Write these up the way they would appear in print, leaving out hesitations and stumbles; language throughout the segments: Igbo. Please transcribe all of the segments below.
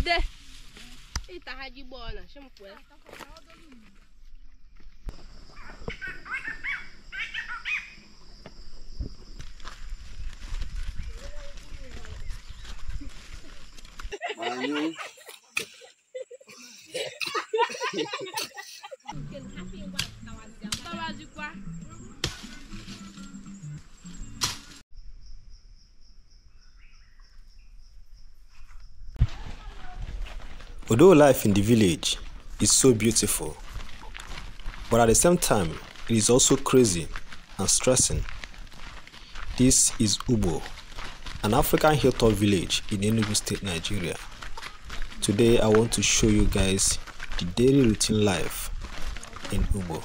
De. Ita de bola, chama com ela. Although life in the village is so beautiful, but at the same time, it is also crazy and stressing. This is Ugbo, an African hilltop village in Enugu State, Nigeria. Today, I want to show you guys the daily routine life in Ugbo.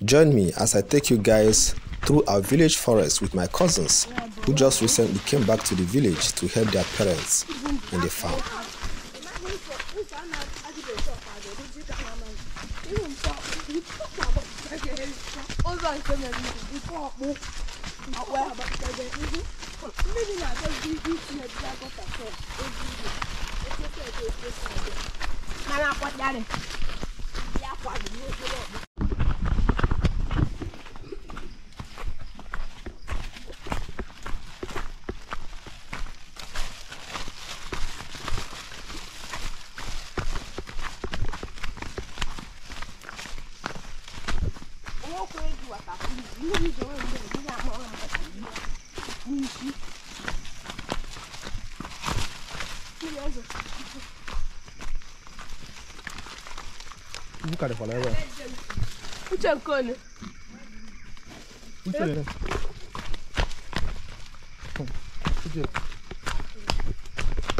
Join me as I take you guys through our village forest with my cousins who just recently came back to the village to help their parents in the farm.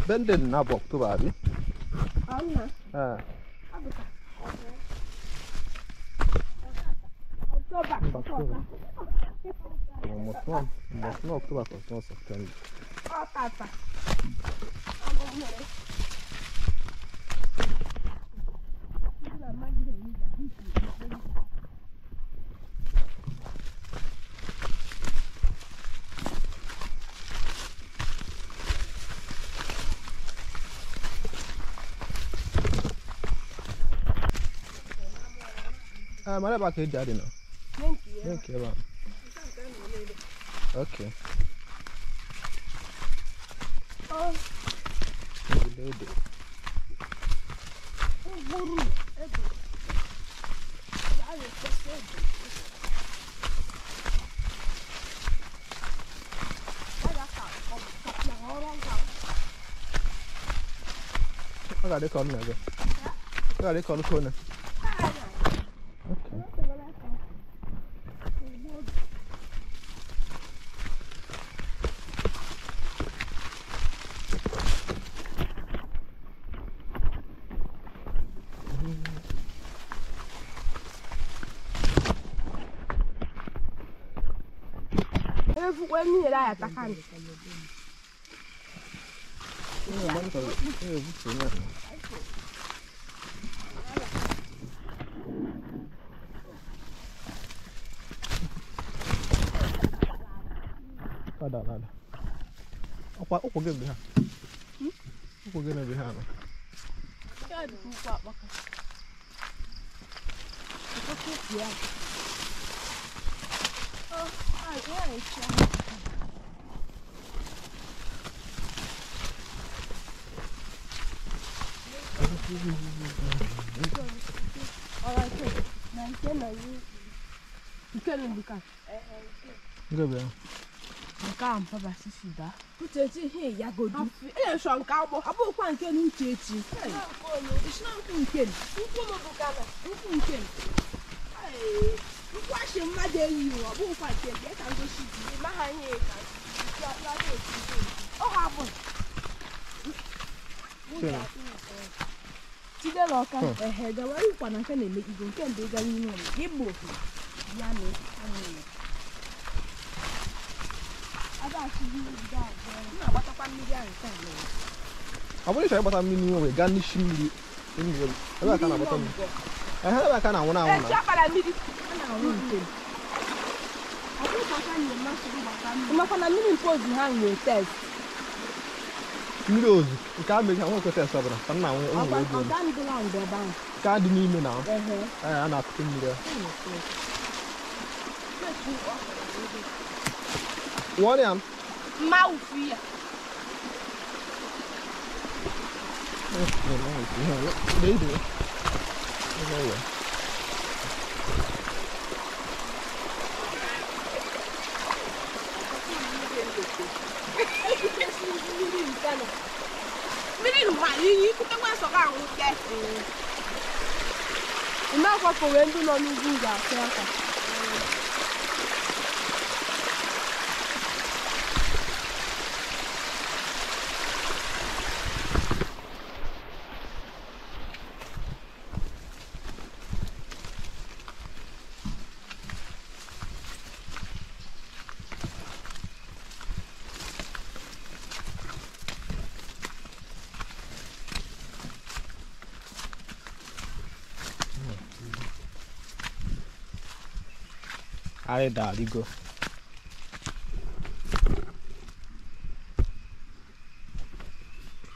Bended na October, abi? October. Must not October, not September. My back here, daddy now. Thank you. Okay. Oh. I got the corner. I got the corner. Ọ bụrụ ịchọrọ ịgbata mmiri n'ime wee gaa n'isi mmiri ebe a ka na-agbata mmiri. Ehe, ebe a ka na-anwụ na-anwụ na. Maka na mmiri mpozu ha nwere test. Mmiri ozu nke a meghị nwekwe test ọbụla ka nna nwe ụmụ ego nke a dị n'ime na a na-akụkụ mmiri ahụ. Wọ́n ya. Mma ufu ya. Mmiri nwa iyi ikute nwa nsọ ga ahụ ke. Ime akwakọ wee ndị nọ n'ugwu ga-akụ aka. Arịda arịgo.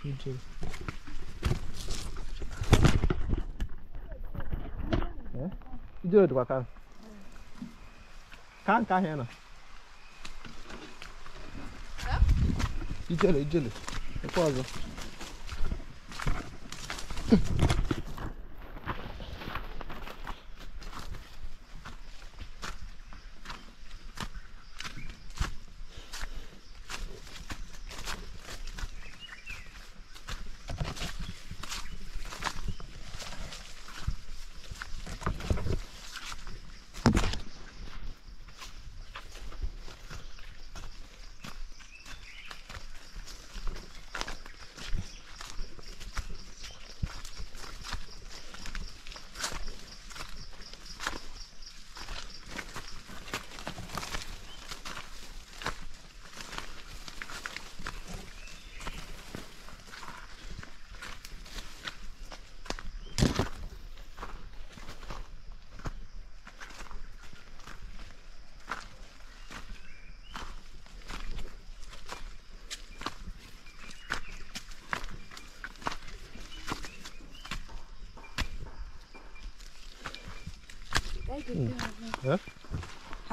Ijele. Eh? Ijele dịkwa ka ka nke ahụ ya nọ. Ijele ijele. Ekwe ọzọ.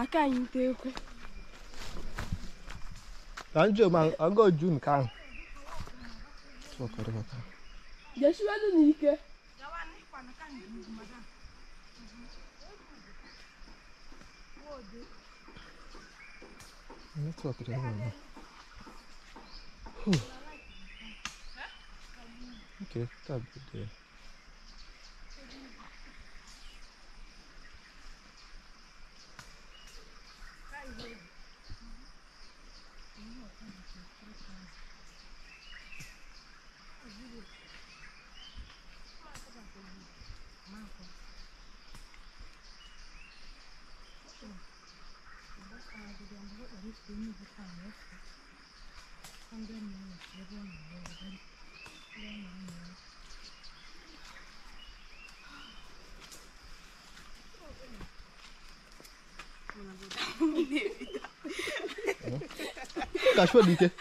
Aka anyị te ekwe. Ka nje ma ọgọ ju nke ahụ. Jesiwelu n'ike. Network dị mma. Okay, tab there. Cachorro de quê?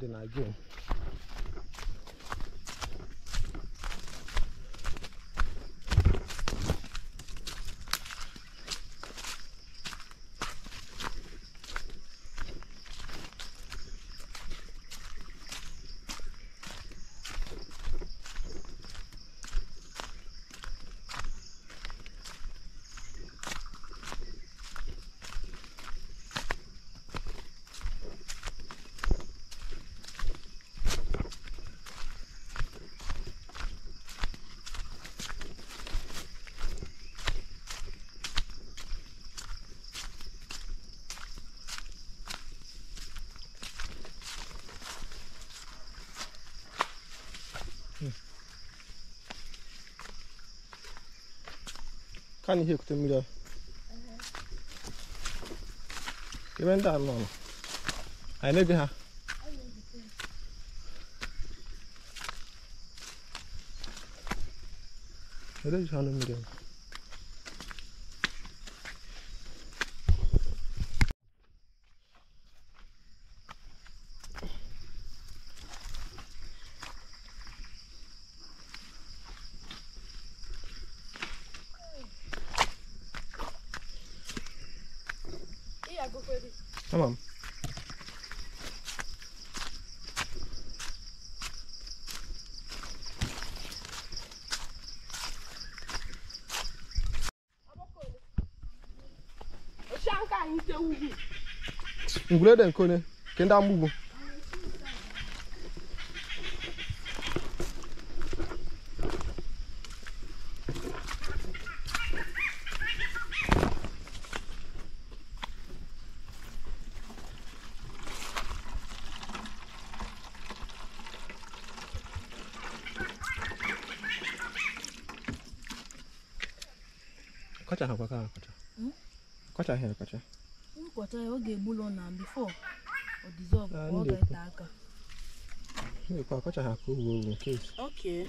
Ending again. Ka na ihe ekute mmiri ahụ? Ebe ndị a nọ anyị na-ege ha. Ebe ji ha nụ mmiri ahụ? Tamam. Ngwere nkone kenda mugbu. Kacha ha kwa kacha. Kacha ha kacha. Nkwata ya oge egbulo na before o dissolve ọ ga-ete aka. Kwa kacha ha ka uwe nke. Okay.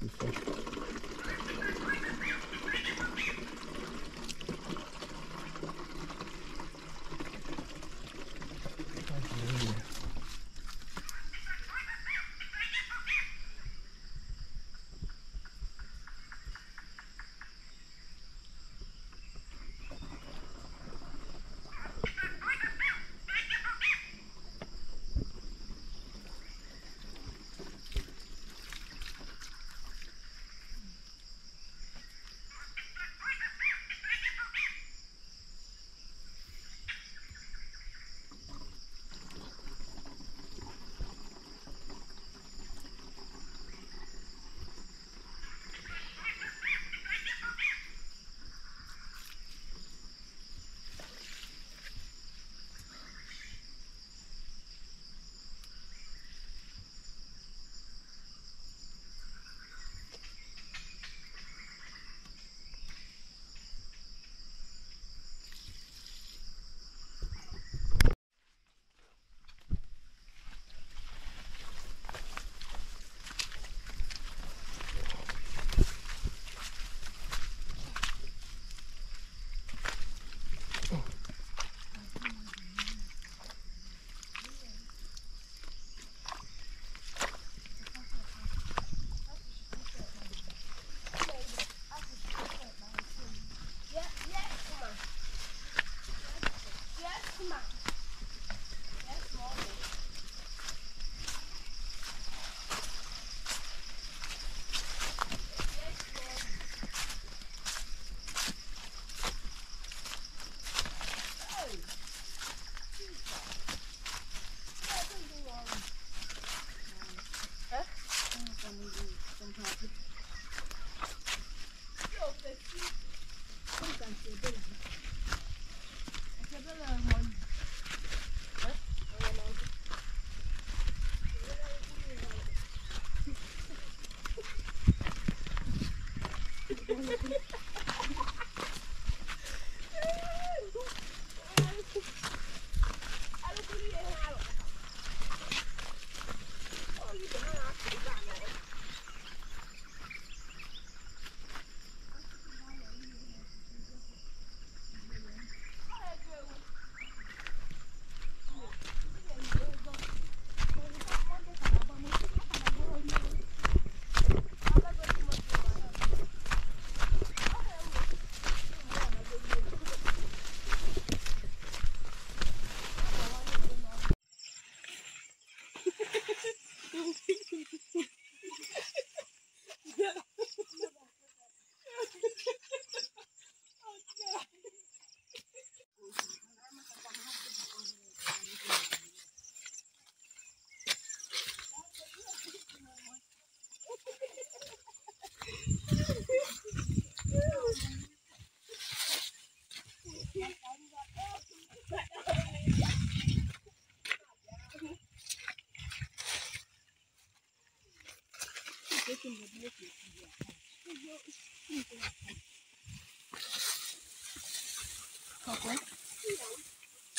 Before.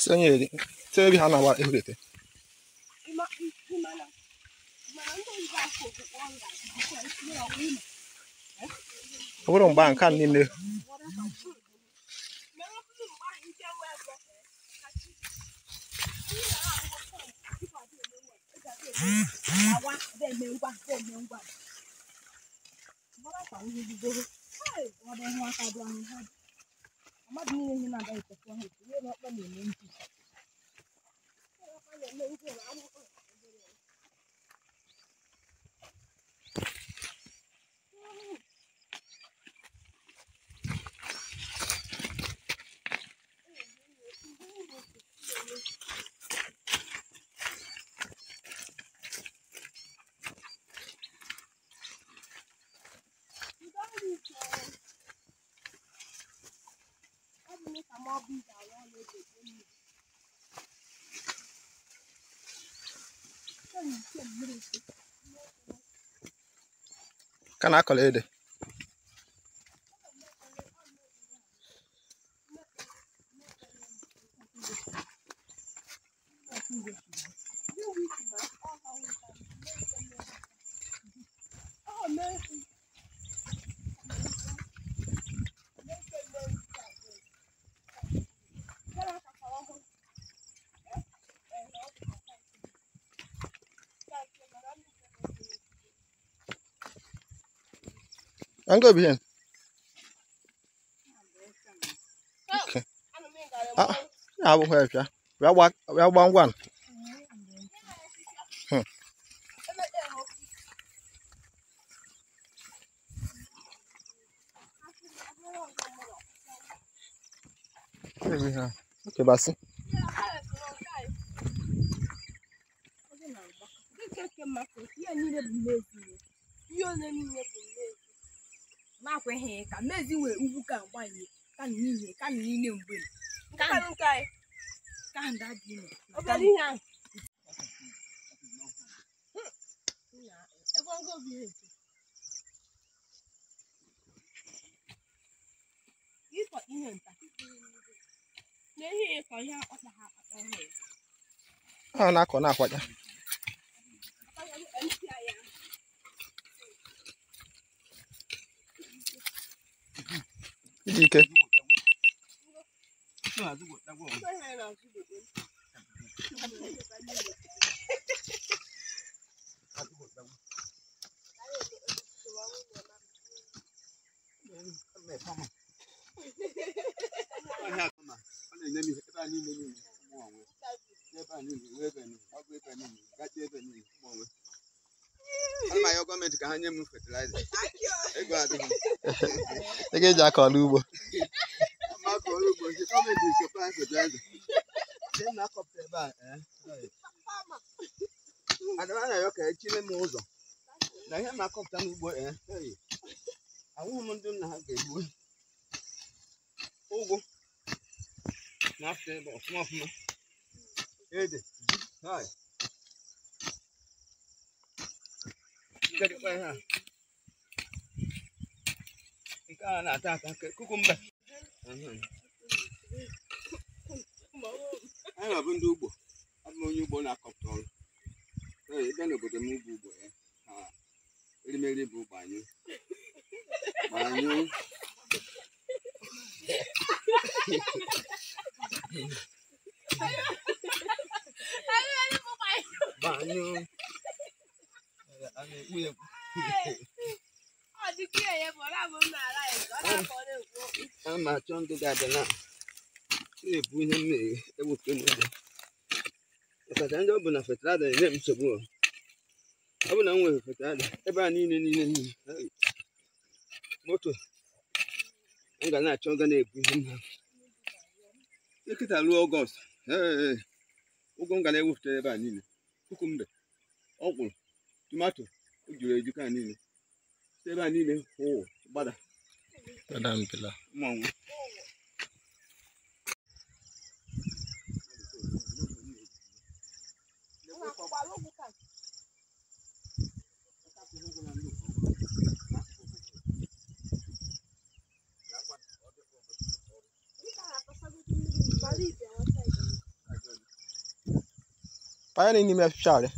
Ebe ha na-agba ehurete. Ọ bụrụ mgbe nke a niile ka na-akọla ede. I'm going to be here. Okay. Ah, I will help you. We are 1-1. Okay, Basi. Ka mezi nwe ugwu ka gbanye ka n'ihe ka niile mgbe ka ka nda dị obere ihe ahụ ebe ngo bi ihe ifo ihe nta na ihe ịkọ ihe akpata ha akpata ihe a na-akọ na-akwaja. Ike. Ego eji akọ ọrụ ugbo. Kukumba. Anyị bụ ndị ugbo. Abụ m onye ugbo na-akọpụta ọrụ. Ee, ịbịa n'obodo m ugbo ugbo ya. Erimeri bụ gbanyụ. Gbanyụ. Gbanyụ. A na-achọ ndị ga-abịa na na-ebu ihe m na-ewepụta n'ugbo. Ọkacha ndị ọ bụ na fatịlaịza na-enye m nsogbu. Ọ bụ na m nwere fatịlaịza ebe a niile niile niile moto m ga na-achọ ga na-ebu ihe m ha. Nkịta ruo Ọgọst, ụgwọ m ga na-ewepụta ebe a niile, kukumba, ọkwụrụ, tomato juru eju ka niile. Ebe a niile hụ gbada. Mmanwụ. Banye n'ime afịfịa.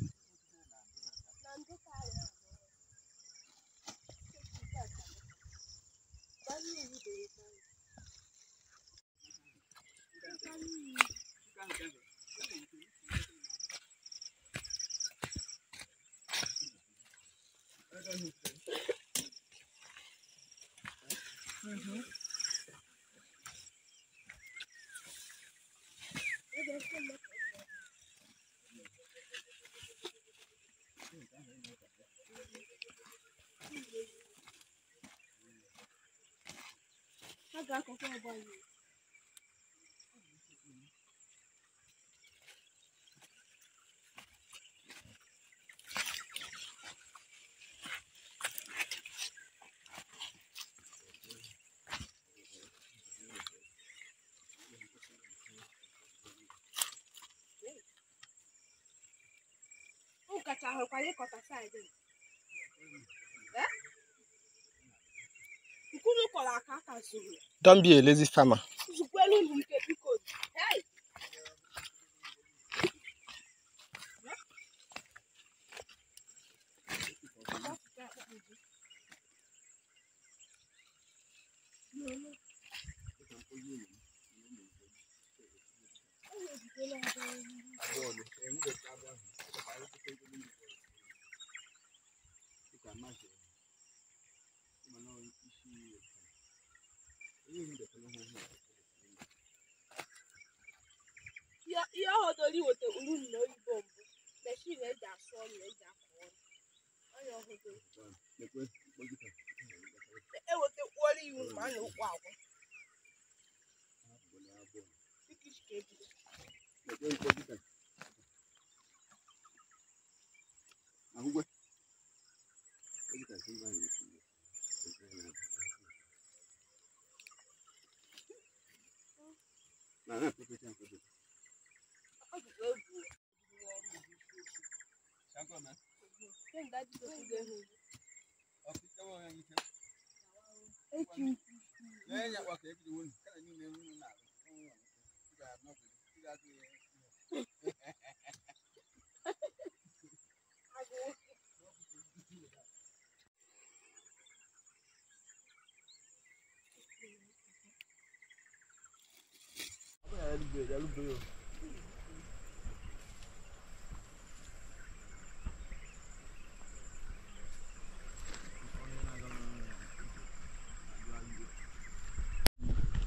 Don't be a lazy farmer.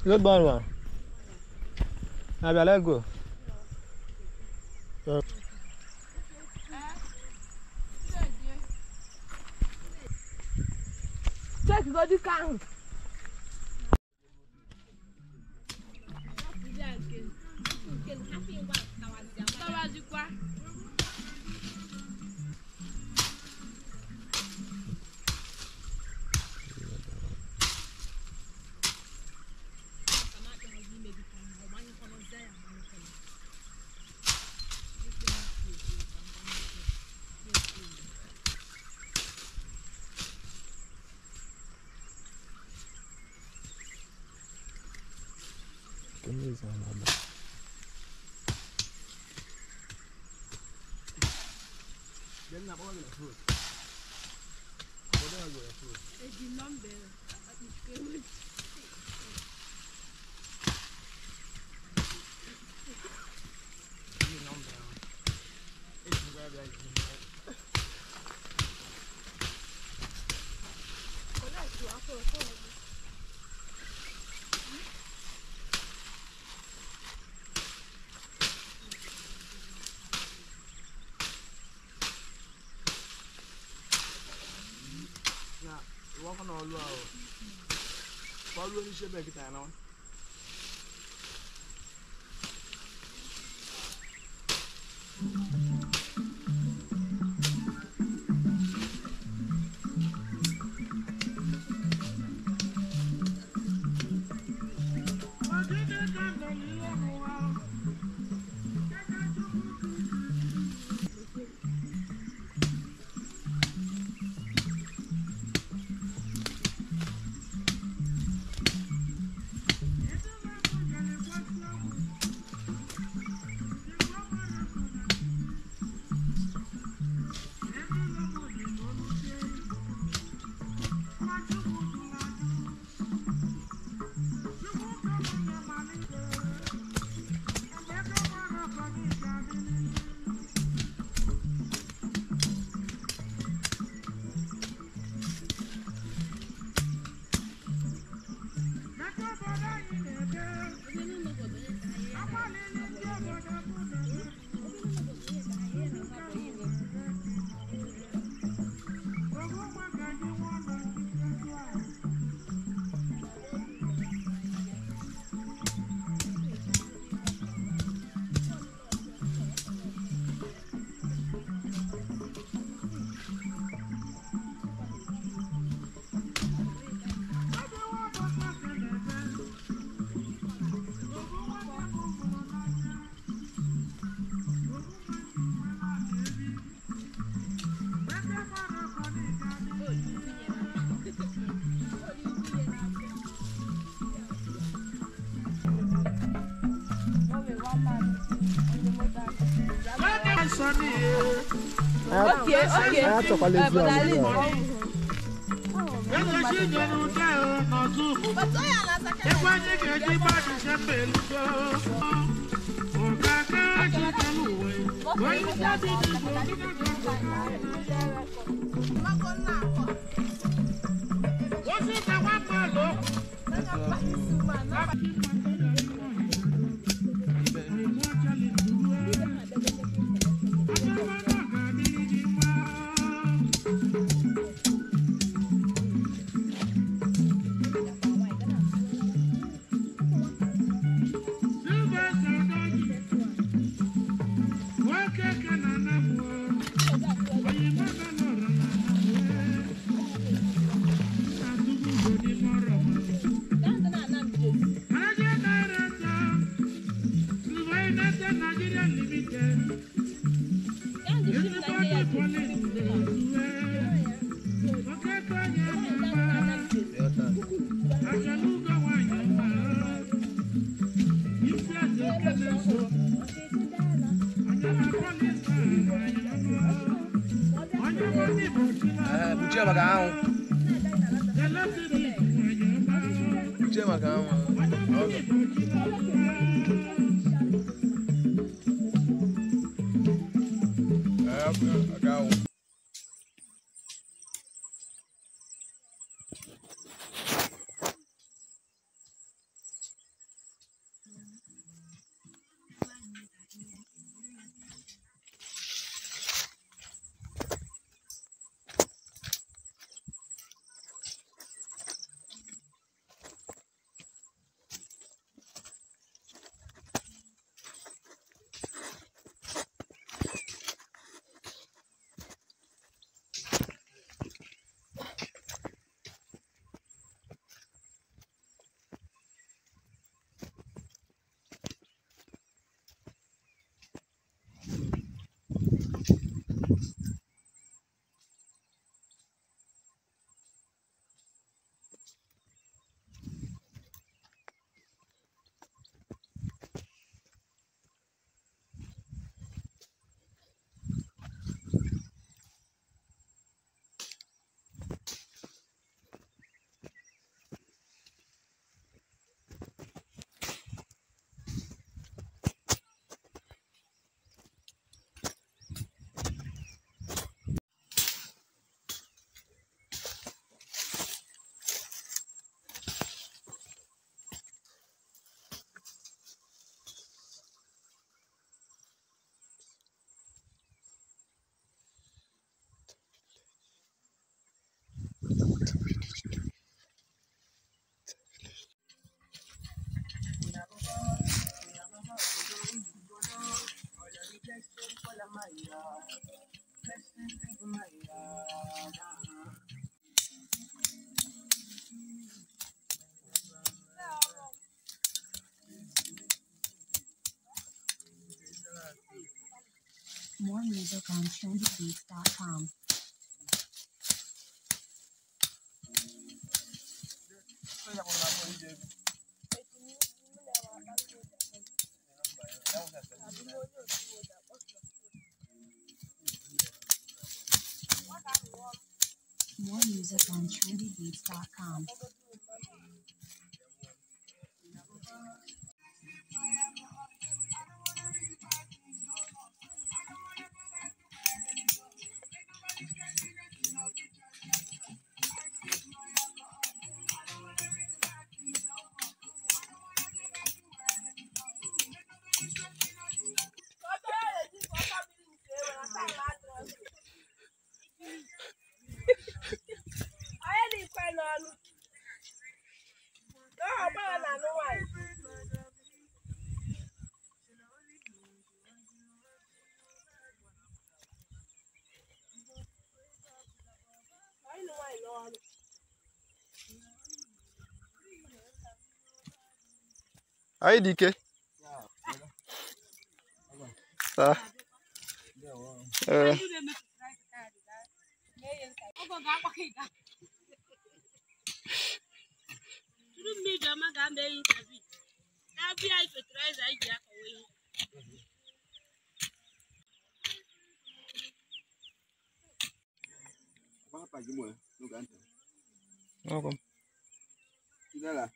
Good one. Let go. Check go the count. Okay, okay. More music on trendybeats.com. More music on trendybeats.com. Aí, Dike. Tá. É. Okay. Chidera.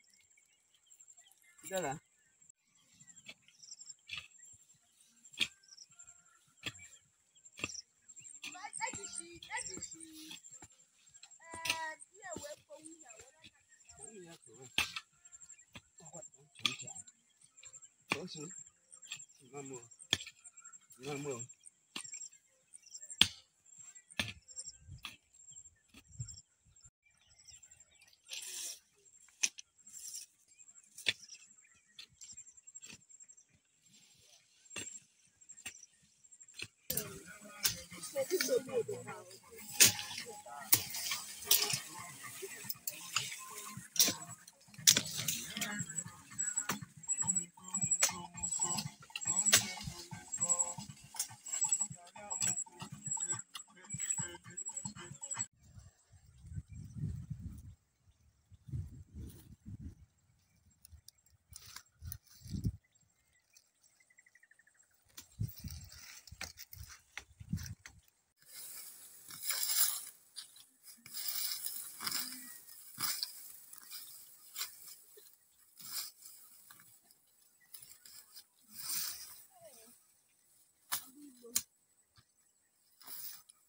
Chidera.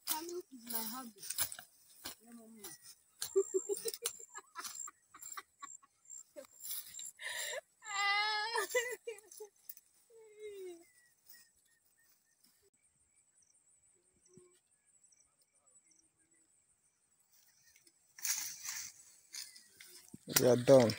Farming is my hobby. We are done.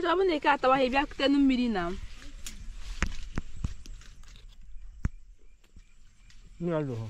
Ọ bụrụ na ike atawaghị bịa kutenu mmiri na mmiri adịghị.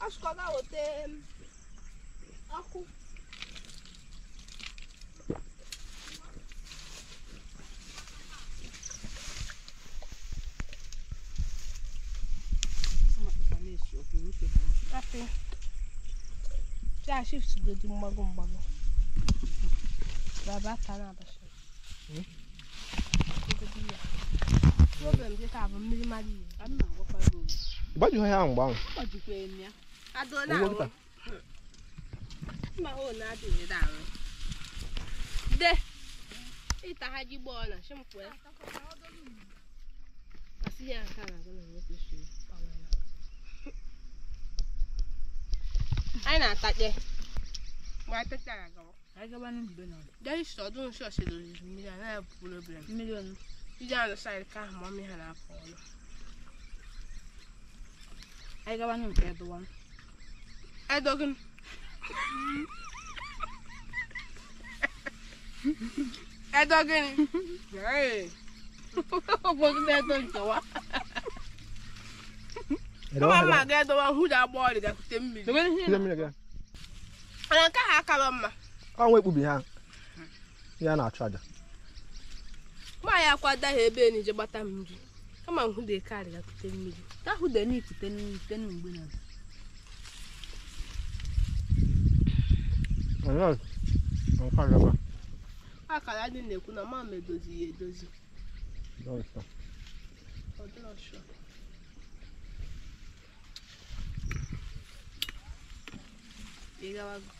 Acho que ọkụ. Afi. Shift godi mgbago mgbago. Baba ta na abacha. Problem dị ka bụ mmiri mmadụ ihe. Gbaju ha mgbe ahụ. Adona ahụ. Ma ọ na-adịghị ahụ. De. Ịta ha ji gbọọ na shimpu ya. Asị ya nke a na-agụ na nwoke si anyị na-atakpe. Mgbe anyị tachara agawa. Dari sọdún ṣọ̀ṣẹ̀ lórí mmiri anaghị abụ problem. Mmiri ọnụ. Iji anụ saịdị ka ahụ mọmị ha na-apụ ọnụ. Anyị gawa nke edowa. Edo gịnị? Edo gịnị? Ee. Ụbọchị na-edo nkewa. Kama mma ga edowa hụ da agba ọrịa gakwute mmiri. Mana nke ahụ akara mma. Ọ nwe ekpubi ha. Ya na-achụ aja. Nwaanyị akwadaghị ebe enyi je gbata mmiri. Kama hụ da eke arị gakwute mmiri. Ka hụ da n'ikute n'ikute n'mgbe na. Akara dị na-ekwu na mama edozi ya edozi. Ọ dịrọ sure. Ị gawago.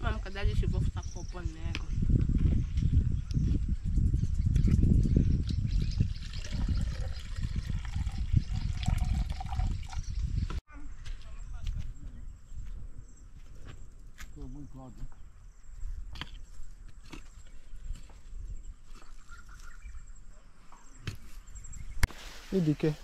Mam kadali si bofta kopon na ego. Idike.